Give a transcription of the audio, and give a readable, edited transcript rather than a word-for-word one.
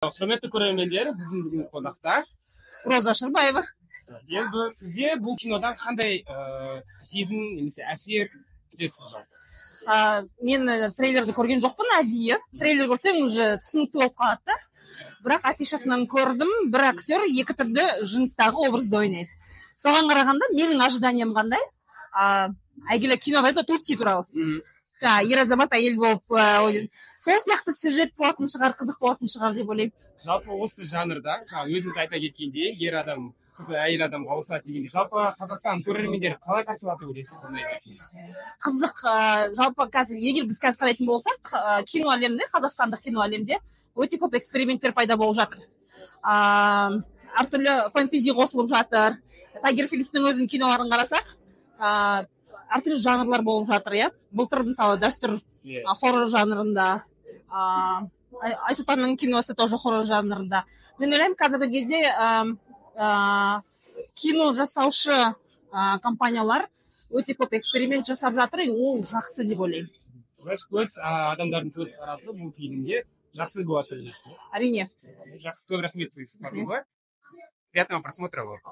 Құрметті көрермендер, біздің бүгінгі қонақта Роза Ашырбаева. Енді сізде бұл кинодан қандай сезім немесе әсер күтесіз жалпы? Мен трейлерді көрген жоқпын әдейі. Трейлер көрсең, уже түсінікті болып қалады да. Бірақ афишасынан көрдім: бір актер екі түрлі жыныстағы образда ойнайды. Соған қарағанда, менің ожиданиям қандай? Әйгілі кино бар еді, «Тутси» туралы, жаңағы ер азамат әйел болып ойнайды. Сол сияқты сюжет болатын шығар, қызық болатын шығар деп ойлаймын. Жалпы, осы жанрда жаңа өзіңіз айта кеткендей, ер адам қызы әйел адамға ауысады дегендей, жалпы Қазақстан көрермендері қалай қарсы алады деп ойлайсыз бұндай нәрсені? Қызық. Жалпы қазір, егер біз қазір қарайтын болсақ, кино әлемінде, қазақстандық кино әлемінде өте көп эксперименттер пайда болып жатыр. Әртүрлі фэнтези қосылып жатыр. Тайгер Филлипстің өзінің киноларын қарасақ, әртүрлі жанрлар болып жатыр, иә. Былтыр, мысалы, «Дәстүр» хоррор жанрында, Айсұлтанның киносы тоже хоррор жанрында. Мен ойлаймын, қазіргі кезде кино жасаушы компаниялар өте көп эксперимент жасап жатыр, и ол жақсы деп ойлаймын. Значит, адамдардың көзқарасы бұл фильмге жақсы болады деп ойлайсыз? Әрине. Жақсы, көп рахмет сізге сұхбатыңызға. Приятного просмотра вам.